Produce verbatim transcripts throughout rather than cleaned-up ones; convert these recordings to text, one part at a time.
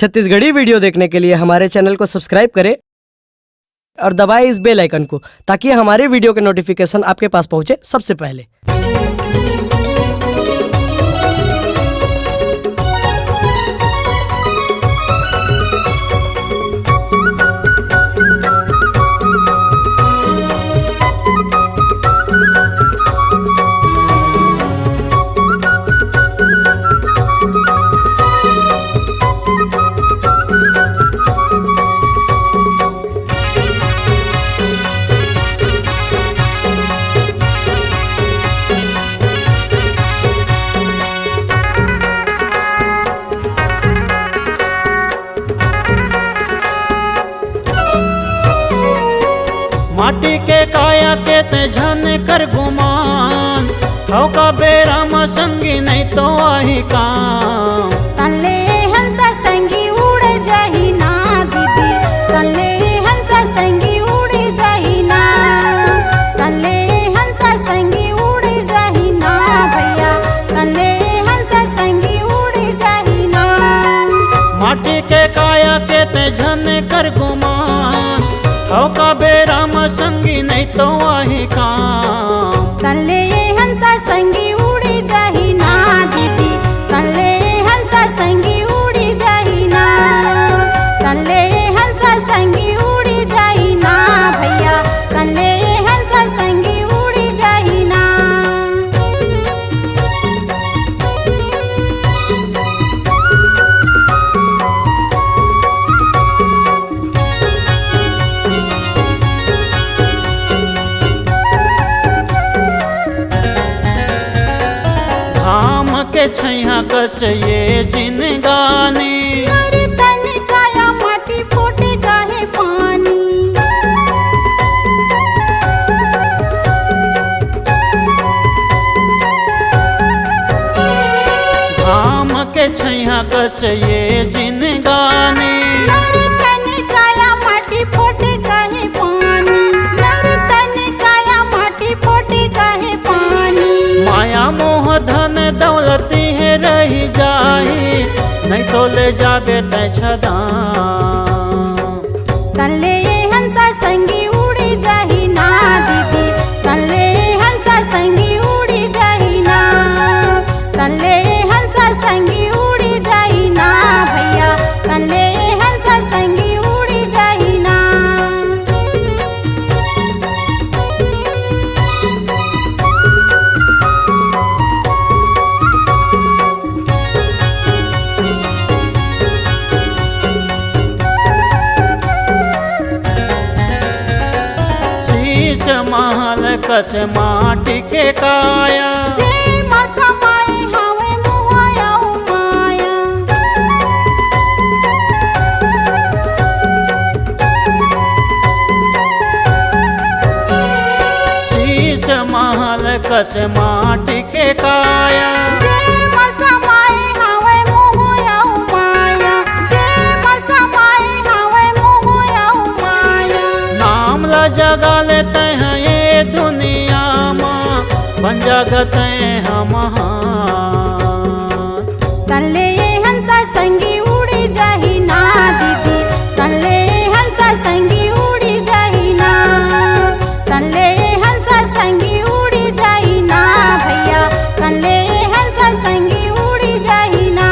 Chhattisgarhi video देखने के लिए हमारे चैनल को सब्सक्राइब करें और दबाएं इस बेल आइकन को, ताकि हमारे वीडियो के नोटिफिकेशन आपके पास पहुंचे सबसे पहले। माटी के काया के ते झन कर गुमान, हव का बेरा म संगी नहीं तो आही काम। तले हंसा संगी उड़ जाही ना दीदी, तले हंसा संगी उड़ जाही ना, तले हंसा संगी उड़ जाही ना भैया, तले हंसा संगी उड़ जाही ना। माटी के काया के ते झन कर गुमान, हव का बेरा म संगी नहीं तो आही काम। तले हंसा संगी उड़ी जाही ना दीदी, तले हंसा संगी उड़ी जाही ना, तले हंसा संगी उड़ी जाही ना भैया, तले हंसा संगी उड़ी जाही ना। घाम के छैया कस ये जिनगानी। अरे तनिकाया माटी फोटे काहे पानी। घाम के छैया कस ये जिनगानी। अरे तनिकाया माटी फोटे काहे पानी, नर तने काया माटी फोटे काहे पानी। माया मोह धन दौलती है रही जाही, नहीं तो ले जाबे तै छदा। तले हंसा संगी उड़ी जाही ना दीदी, तले हंसा संगी उड़ी जाही ना। तले हंसा संगी उड़ी जाही ना भैया, तले हंसा संगी उड़ी जाही ना। शीश महल कस माटी के काया। जेमा समाए हवे मोह अउ माया। शीश महल कस माटी के काया। जेमा समाए हवे मोह अउ माया, जेमा समाए हवे मोह अउ माया। नाम ला जगा ले तैं ह ये दुनिया मा, बन जागा तैं ह महान। तले हंसा संगी उड़ी जाही ना दीदी, तले हंसा संगी उड़ी जाही ना, तले हंसा संगी उड़ी जाही ना भैया, तले हंसा संगी उड़ी जाही ना।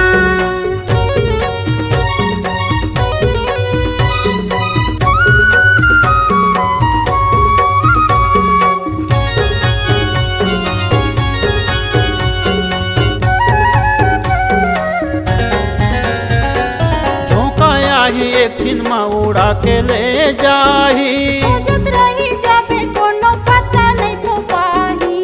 झोंका आही एक ठिन मा उड़ा के ले जाही। खोजत रही जाबे कोनो पता नहीं तो पाही।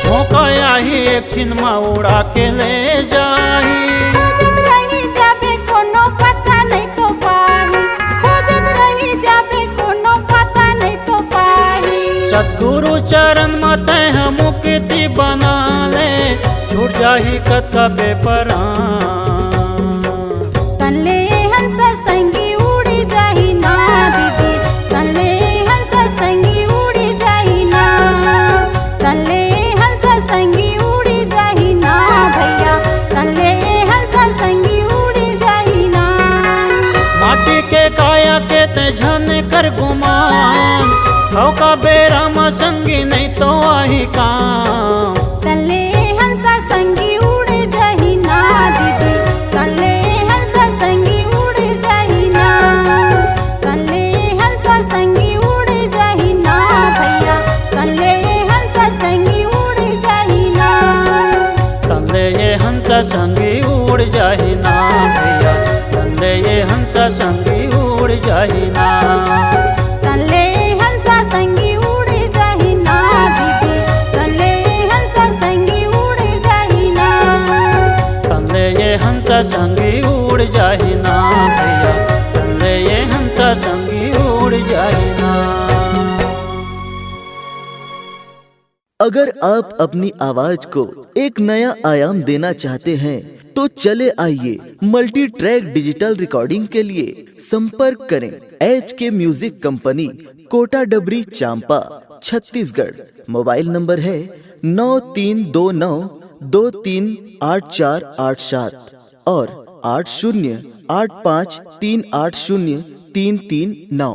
झोंका आही एक ठिन मा उड़ा के ले जाही। खोजत रही जाबे कोनो पता नहीं तो पाही, खोजत रही जाबे कोनो पता नहीं तो पाही। सतगुरु चरण म तैं ह मुक्ति बना ले, छूट जाही कतका बेपरान। तले हंसा संगी उड़ी जाही ना दीदी, तले हंसा संगी उड़ी जाही ना, बेरा म संगी नहीं तो आही काम। तले हंसा संगी उड़ जाही ना दीदी, तले हंसा संगी उड़ जाही ना, तले हंसा संगी उड़ जाही ना भैया, तले हंसा संगी उड़ जाही ना। तले ये हंसा संगी उड़ जाही ना भैया, तले ये हंसा संगी उड़ जाही ना। तले हंसा संगी उड़ जाही ना दीदी, तले हंसा संगी उड़ जाही ना। तले ये हंसा संगी उड़ जाही ना भैया, तले ये हंसा संगी उड़ जाही ना। अगर आप अपनी आवाज को एक नया आयाम देना चाहते हैं, तो चले आइए मल्टी ट्रैक डिजिटल रिकॉर्डिंग के लिए संपर्क करें एच के म्यूजिक कंपनी, कोटा डबरी, चांपा, छत्तीसगढ़। मोबाइल नंबर है नौ तीन दो नौ दो तीन आठ चार आठ सात और आठ शून्य आठ पाँच तीन आठ शून्य तीन तीन नौ।